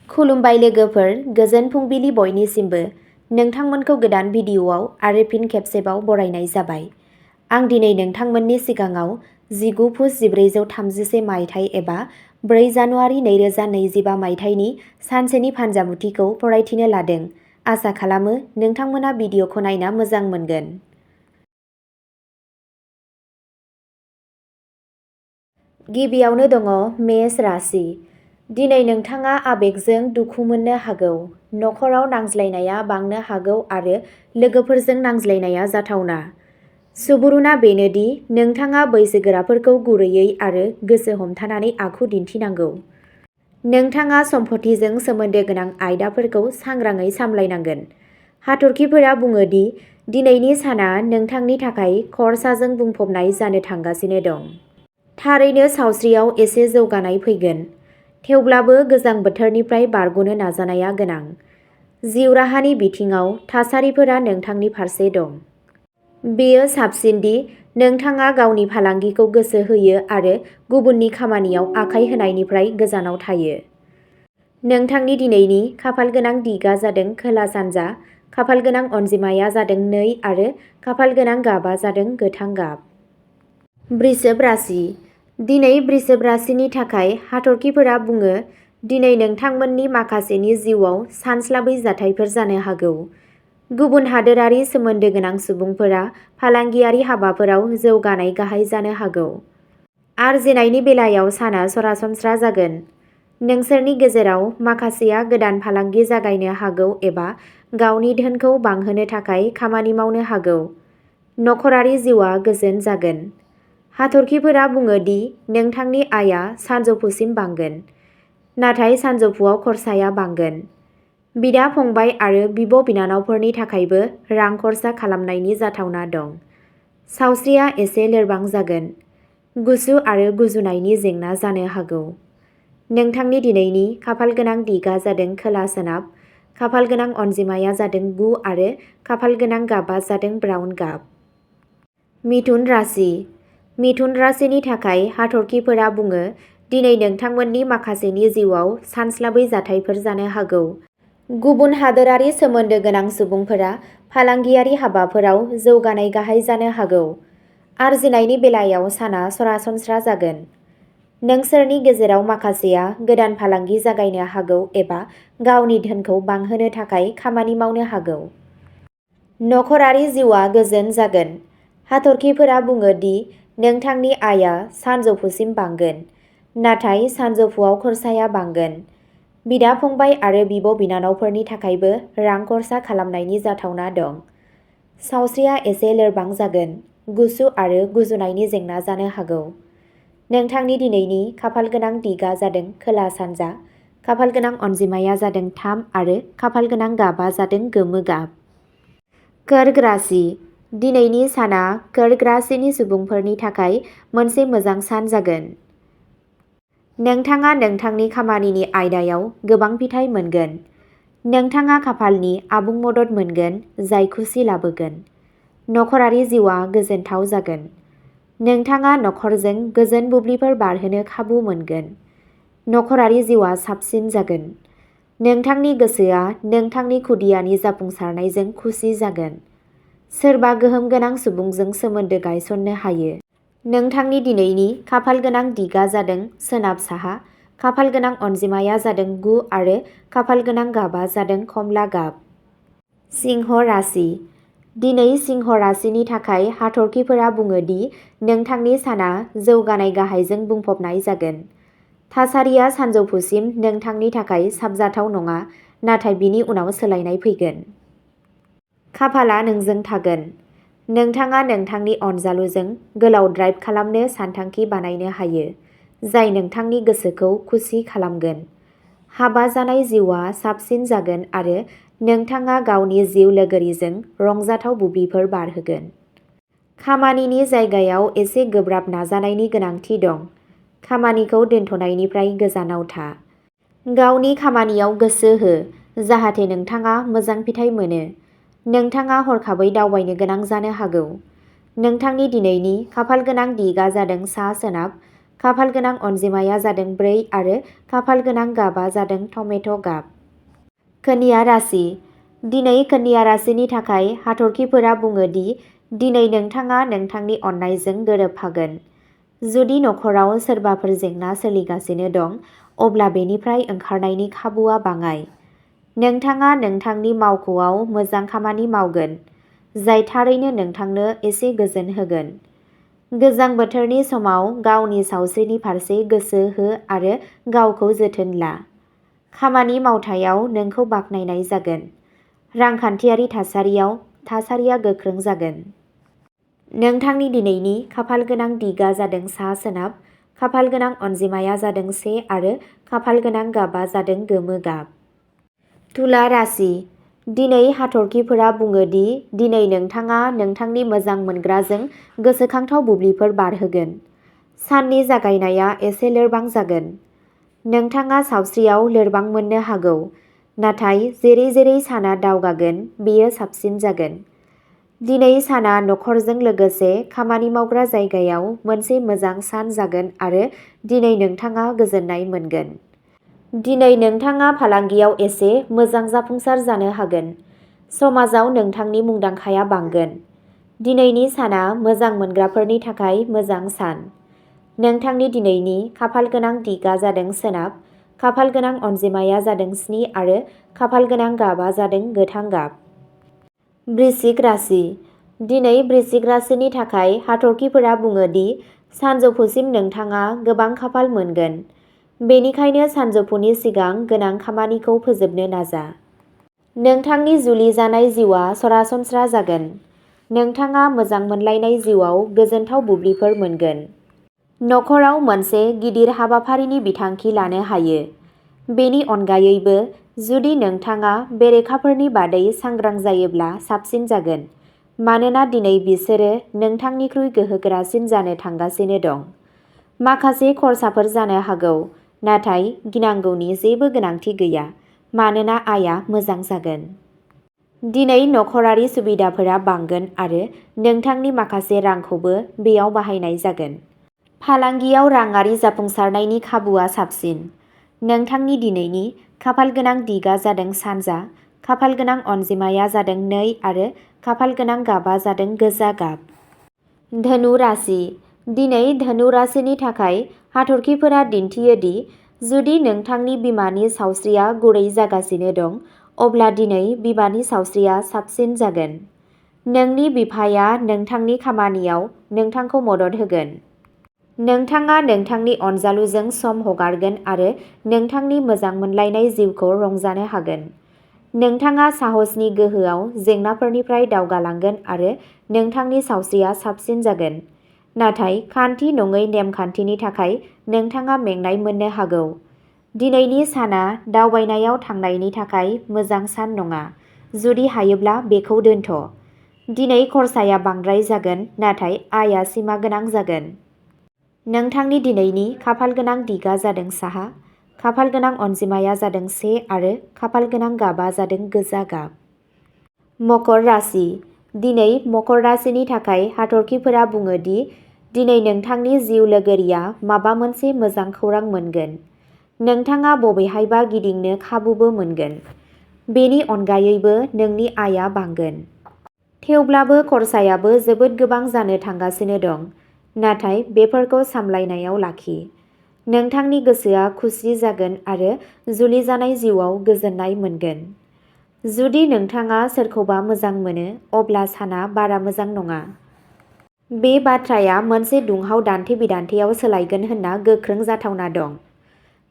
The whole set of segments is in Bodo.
खुलुमबाय लोगोफोर, गोजोन फुंबिलि बयनिसिमबो। नोंथांमोनखौ गोदान भिडिअ'आव आरो फिन खेबसेबाव बरायनाय जाबाय। आं दिनै नोंथांमोननि सिगाङाव 19 पुस 1431 मायथाइ एबा 4 जानुवारि 2025 मायथाइनि सानसेनि फान्जामुथिखौ फरायथिनो लादों। आसा खालामो नोंथांमोना भिडिअ'खौ नायना मोजां मोनगोन। गिबियावनो दङ मेष राशि। दिनै नोंथाङा आबेगजों दुखु मोननो हागौ। नखराव नांज्लायनाया बांनो हागौ आरो लोगोफोरजों नांज्लायनाया जाथावना। सुबुरुनआ बेनोदि नोंथाङा बैसोगोराफोरखौ गुरैयै आरो गोसो हमथानानै आखु दिन्थिनांगौ। नोंथाङा सम्पथिजों सोमोन्दो गोनां आयदाफोरखौ सांग्राङै सामलायनांगोन। हाथरखिफोरा बुङो दि दिनैनि साना नोंथांनि थाखाय खरसाजों बुंफबनाय जानो थांगासिनो दं। थारैनो सावस्रियाव एसे जौगानाय फैगोन। थेवब्लाबो गोजां बोथोरनिफ्राय बारग'नो नाजानाया गोनां। जिउ राहानि बिथिङाव थासारिफोरा नोंथांनि फारसे दं। बेयो साबसिन दि नोंथाङा गावनि फालांगिखौ गोसो होयो आरो गुबुननि खामानियाव आखाय होनायनिफ्राय गोजानाव थायो। नोंथांनि दिनैनि खाफालगोनां दिगआ जादों खोला-सानजा, खाफालगोनां अनजिमाया जादों 2 आरो खाफालगोनां गाबआ जादों गोथां गाब। वृषभ राशि। दिनै वृषभ राशिनि थाखाय हाथरखिफोरा बुङो दिनै नोंथांमोननि माखासेनि जिउआव सानस्लाबै जाथायफोर जानो हागौ। गुबुन हादोरारि सोमोन्दो गोनां सुबुंफोरा फालांगियारि हाबाफोराव जौगानाय गाहाय जानो हागौ। आरजिनायनि बेलायाव साना सरासनस्रा जागोन। नोंसोरनि गेजेराव माखासेया गोदान फालांगि जागायनो हागौ एबा गावनि धोनखौ बांहोनो थाखाय खामानि मावनो हागौ। नखरारि जिउआ गोजोन जागोन। हाथरखिफोरा बुङो दि नोंथांनि आयआ सानजौफुसिम बांगोन, नाथाय सानजौफुआव खरसाया बांगोन। बिदा-फंबाय आरो बिब'-बिनानावफोरनि थाखायबो रां खरसा खालामनायनि जाथावना दं। सावस्रिया एसे लोरबां जागोन। गुसु आरो गुजुनायनि जेंना जानो हागौ। नोंथांनि दिनैनि खाफालगोनां दिगआ जादों खोला-सोनाब, खाफालगोनां अनजिमाया जादों 9 आरो खाफालगोनां गाबआ जादों ब्राउन गाब। मिथुन राशि। मिथुन राशिनि थाखाय हाथरखिफोरा बुङो दिनै नोंथांमोननि माखासेनि जिउआव सानस्लाबै जाथायफोर जानो हागौ। गुबुन हादोरारि सोमोन्दो गोनां सुबुंफोरा फालांगियारि हाबाफोराव जौगानाय गाहाय जानो हागौ। आरजिनायनि बेलायाव साना सरासनस्रा जागोन। नोंसोरनि गेजेराव माखासेया गोदान फालांगि जागायनो हागौ एबा गावनि धोनखौ बांहोनो थाखाय खामानि मावनो हागौ। नखरारि जिउआ गोजोन जागोन। हाथरखिफोरा बुङो दि नोंथांनि आयआ सानजौफुसिम बांगोन, नाथाय सानजौफुआव खरसाया बांगोन। बिदा-फंबाय आरो बिब'-बिनानावफोरनि थाखायबो रां खरसा खालामनायनि जाथावना दं। सावस्रिया एसे लोरबां जागोन। गुसु आरो गुजुनायनि जेंना जानो हागौ। नोंथांनि दिनैनि खाफालगोनां दिगआ जादों खोला-सानजा, खाफालगोनां अनजिमाया जादों 3 आरो खाफालगोनां गाबआ जादों गोमो गाब। कर्क राशि। दिनैनि साना कर्क राशिनि सुबुंफोरनि थाखाय मोनसे मोजां सान जागोन। नोंथाङा नोंथांनि खामानिनि आयदायाव गोबां फिथाय मोनगोन। नोंथाङा खाफालनि आबुं मदद मोनगोन जाय खुसि लाबोगोन। नखरारि जिउआ गोजोनथाव जागोन। नोंथाङा नखरजों गोजोन बुब्लिफोर बारहोनो खाबु मोनगोन। नखरारि जिउआ साबसिन जागोन। नोंथांनि गोसोआ नोंथांनि खुदियानि जाफुंसारनायजों खुसि जागोन। सोरबा गोहोम गोनां सुबुंजों सोमोन्दो गायसननो हायो। नोंथांनि दिनैनि खाफालगोनां दिगआ जादों सोनाब-साहा, खाफालगोनां अनजिमाया जादों 9 आरो खाफालगोनां गाबआ जादों खमला गाब। सिंह राशि। दिनै सिंह राशिनि थाखाय हाथरखिफोरा बुङो दि नोंथांनि साना जौगानाय गाहायजों बुंफबनाय जागोन। थासारिया सानजौफुसिम नोंथांनि थाखाय साबजाथाव नङा, नाथाय बिनि उनाव सोलायनाय फैगोन। खाफालआ नोंजों थागोन। नोंथाङा नोंथांनि अनजालुजों गोलाव ड्राइभ खालामनो सानथांखि बानायनो हायो, जाय नोंथांनि गोसोखौ खुसि खालामगोन। हाबा जानाय जिउआ साबसिन जागोन आरो नोंथाङा गावनि जिउ लोगोरिजों रंजाथाव बुब्लिफोर बारहोगोन। खामानिनि जायगायाव एसे गोब्राब नाजानायनि गोनांथि दं। खामानिखौ दोनथ'नायनिफ्राय गोजानाव था। गावनि खामानियाव गोसो हो जाहाथे नोंथाङा मोजां फिथाय मोनो। नोंथाङा हरखाबै दावबायनो गोनां जानो हागौ। नोंथांनि दिनैनि खाफालगोनां दिगआ जादों सा-सोनाब, खाफालगोनां अनजिमाया जादों 4 आरो खाफालगोनां गाबआ जादों टमेट' गाब। कन्या राशि। दिनै कन्या राशिनि थाखाय हाथरखिफोरा बुङो दि दिनै नोंथाङा नोंथांनि अननायजों गोरोबफागोन। जुदि नखराव सोरबाफोर जेंना सोलिगासिनो दं, अब्ला बेनिफ्राय ओंखारनायनि खाबुआ बाङाय। नोंथाङा नोंथांनि मावख'आव मोजां खामानि मावगोन, जाय थारैनो नोंथांनो एसे गोजोन होगोन। गोजां बोथोरनि समाव गावनि सावस्रिनि फारसे गोसो हो आरो गावखौ जोथोन ला। खामानि मावथायाव नोंखौ बाख्नायनाय जागोन। रांखान्थियारि थासारिया गोख्रों जागोन। नोंथांनि दिनैनि खाफालगोनां दिगआ जादों सा-सोनाब, खाफालगोनां अनजिमाया जादों 1 आरो खाफालगोनां गाबआ जादों गोमो गाब। तुला राशि। दिनै हाथरखिफोरा बुङो दि दिनै नोंथाङा नोंथांनि मोजां मोनग्राजों गोसोखांथाव बुब्लिफोर बारहोगोन। साननि जागायनाया एसे लोरबां जागोन। नोंथाङा सावस्रियाव लोरबां मोननो हागौ, नाथाय जेरै जेरै साना दावगागोन बेयो साबसिन जागोन। दिनै साना नखरजों लोगोसे खामानि मावग्रा जायगायाव मोनसे मोजां सान जागोन आरो दिनै नोंथाङा गोजोननाय मोनगोन। दिनै नोंथाङा फालांगियाव एसे मोजां जाफुंसार जानो हागोन। समाजाव नोंथांनि मुंदांखाया बांगोन। दिनैनि साना मोजां मोनग्राफोरनि थाखाय मोजां सान। नोंथांनि दिनैनि खाफालगोनां दिगआ जादों सोनाब, खाफालगोनां अनजिमाया जादों 7 आरो खाफालगोनां गाबआ जादों गोथां गाब। वृश्चिक राशि। दिनै वृश्चिक राशिनि थाखाय हाथरखिफोरा बुङो दि सानजौफुसिम नोंथाङा गोबां खाफाल मोनगोन। बेनिखायनो सानजौफुनि सिगां गोनां खामानिखौ फोजोबनो नाजा। नोंथांनि जुलि जानाय जिउआ सरासनस्रा जागोन। नोंथाङा मोजां मोनलायनाय जिउआव गोजोनथाव बुब्लिफोर मोनगोन। नखराव मोनसे गिदिर हाबाफारिनि बिथांखि लानो हायो। बेनि अनगायैबो, जुदि नोंथाङा बेरेखाफोरनि बादै सांग्रां जायोब्ला साबसिन जागोन, मानोना दिनै बिसोरो नोंथांनिख्रुइ गोहोगोरासिन जानो थांगासिनो दं। माखासे खर्साफोर जानो हागौ, नाथाय गिनांगौनि जेबो गोनांथि गैया मानोना आयआ मोजां जागोन। दिनै नखरारि सुबिदाफोरा बांगोन आरो नोंथांनि माखासे रांखौबो बेयाव बाहायनाय जागोन। फालांगियाव राङारि जाफुंसारनायनि खाबुआ साबसिन। नोंथांनि दिनैनि खाफालगोनां दिगआ जादों सानजा, खाफालगोनां अनजिमाया जादों 2 आरो खाफालगोनां गाबआ जादों गोजा गाब। धनु राशि। दिनै धनु राशिनि थाखाय हाथरखिफोरा दिन्थियो दि जुदि नोंथांनि बिमानि सावस्रिया गुरै जागासिनो दं, अब्ला दिनै बिमानि सावस्रिया साबसिन जागोन। नोंनि बिफाया नोंथांनि खामानियाव नोंथांखौ मदद होगोन। नोंथाङा नोंथांनि अनजालुजों सम हगारगोन आरो नोंथांनि मोजां मोनलायनाय जिउखौ रंजानो हागोन। नोंथाङा साहसनि गोहोआव जेंनाफोरनिफ्राय दावगालांगोन आरो नोंथांनि सावस्रिया साबसिन जागोन। नाथाय खान्थि नङै नेमखान्थिनि थाखाय नोंथाङा मेंनाय मोननो हागौ। दिनैनि साना दावबायनायाव थांनायनि थाखाय मोजां सान नङा, जुदि हायोब्ला बेखौ दोनथ'। दिनै खरसाया बांद्राय जागोन नाथाय आयआ सिमागोनां जागोन। नोंथांनि दिनैनि खाफालगोनां दिगआ जादों साहा, खाफालगोनां अनजिमाया जादों 1 आरो खाफालगोनां गाबआ जादों गोजा गाब। मकर राशि। दिनै मकर राशिनि थाखाय हाथरखिफोरा बुङो दि दिनै नोंथांनि जिउ लोगोरिया माबा मोनसे मोजां खौरां मोनगोन। नोंथाङा बबेहायबा गिदिंनो खाबुबो मोनगोन। बेनि अनगायैबो नोंनि आयआ बांगोन। थेवब्लाबो खरसायाबो जोबोद गोबां जानो थांगासिनो दं, नाथाय बेफोरखौ सामलायनायाव लाखि। नोंथांनि गोसोआ खुसि जागोन आरो जुलि जानाय जिउआव गोजोननाय मोनगोन। जुदि नोंथाङा सोरखौबा मोजां मोनो, अब्ला साना बारा मोजां नङा। बे बाथ्राया मोनसे दुंहाव दान्थे-बिदान्थेयाव सोलायगोन होनना गोख्रों जाथावना दं।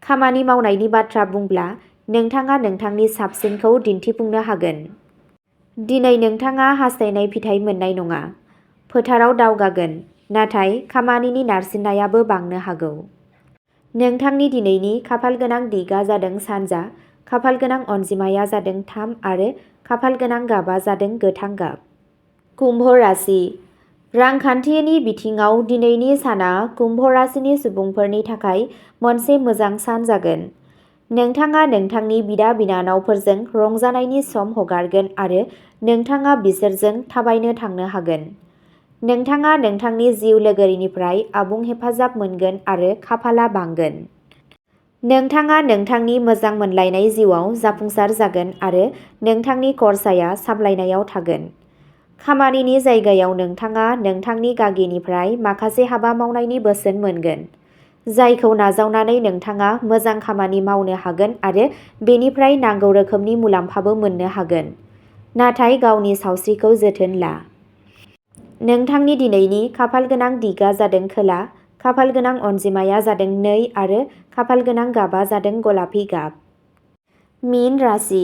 खामानि मावनायनि बाथ्रा बुंब्ला, नोंथाङा नोंथांनि साबसिनखौ दिन्थिफुंनो हागोन। दिनै नोंथाङा हास्थायनाय फिथाइ मोननाय नङा। फोथाराव दावगागोन, नाथाय खामानिनि नारसिननायाबो बांनो हागौ। नोंथांनि दिनैनि खाफालगोनां दिगआ जादों सानजा, खाफालगोनां अनजिमाया जादों 3 आरो खाफालगोनां गाबआ जादों गोथां गाब। कुम्भ राशि। रांखान्थिनि बिथिङाव दिनैनि साना कुम्भ राशिनि सुबुंफोरनि थाखाय मोनसे मोजां सान जागोन। नोंथाङा नोंथांनि बिदा-बिनानावफोरजों रंजानायनि सम हगारगोन आरो नोंथाङा बिसोरजों थाबायनो थांनो हागोन। नोंथाङा नोंथांनि जिउ लोगोरिनिफ्राय आबुं हेफाजाब मोनगोन आरो खाफाला बांगोन। नोंथाङा नोंथांनि मोजां मोनलायनाय जिउआव जाफुंसार जागोन आरो नोंथांनि खरसाया सामलायनायाव थागोन। खामानिनि जायगायाव नोंथाङा नोंथांनि गागिनिफ्राय माखासे हाबा मावनायनि बोसोन मोनगोन, जायखौ नाजावनानै नोंथाङा मोजां खामानि मावनो हागोन आरो बेनिफ्राय नांगौ रोखोमनि मुलाम्फाबो मोननो हागोन। नाथाय गावनि सावस्रिखौ जोथोन ला। नोंथांनि दिनैनि खाफालगोनां दिगा जादों खोला, खाफालगोनां अनजिमाया जादों 2 आरो खाफालगोनां गाबआ जादों गलापि गाब। मीन राशि।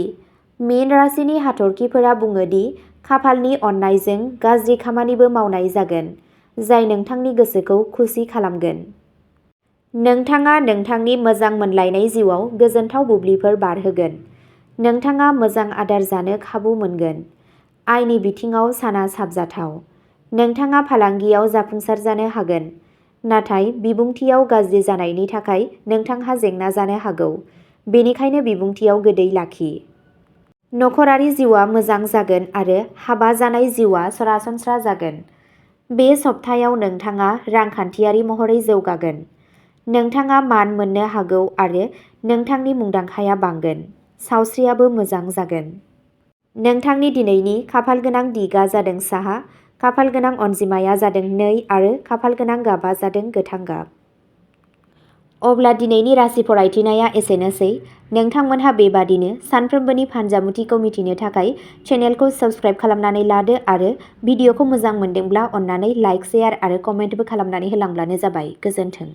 मीन राशिनि हाथरखिफोरा बुङो दि खाफालनि अननायजों गाज्रि खामानिबो मावनाय जागोन, जाय नोंथांनि गोसोखौ खुसि खालामगोन। नोंथाङा नोंथांनि मोजां मोनलायनाय जिउआव गोजोनथाव बुब्लिफोर बारहोगोन। नोंथाङा मोजां आदार जानो खाबु मोनगोन। आयनि बिथिङाव साना साबजाथाव। नोंथाङा फालांगियाव जाफुंसार जानो हागोन, नाथाय बिबुंथियाव गाज्रि जानायनि थाखाय नोंथांहा जेंना जानो हागौ, बेनिखायनो बिबुंथियाव गोदै लाखि। नखरारि जिउआ मोजां जागोन आरो हाबा जानाय जिउआ सरासनस्रा जागोन। बे सप्तायाव नोंथाङा रांखान्थियारि महरै जौगागोन। नोंथाङा मान मोननो हागौ आरो नोंथांनि मुंदांखाया बांगोन। सावस्रियाबो मोजां जागोन। नोंथांनि दिनैनि खाफालगोनां दिगा जादों साहा, खाफालगोनां अनजिमाया जादों 2 आरो खाफालगोनां गाबआ जादों गोथां गाब। अब्ला दिनैनि राशि फरायथिनाया एसेनोसै। नोंथांमोनहा बेबादिनो सानफ्रोमबोनि फानजामुथिखौ मिथिनो थाखाय चेनेलखौ साबस्क्राइब खालामनानै लादो आरो भिडिअखौ मोजां मोनदोंब्ला अन्नानै लाइक, शेयार आरो कमेन्टबो खालामनानै होलांब्लानो जाबाय। गोजोन्थों।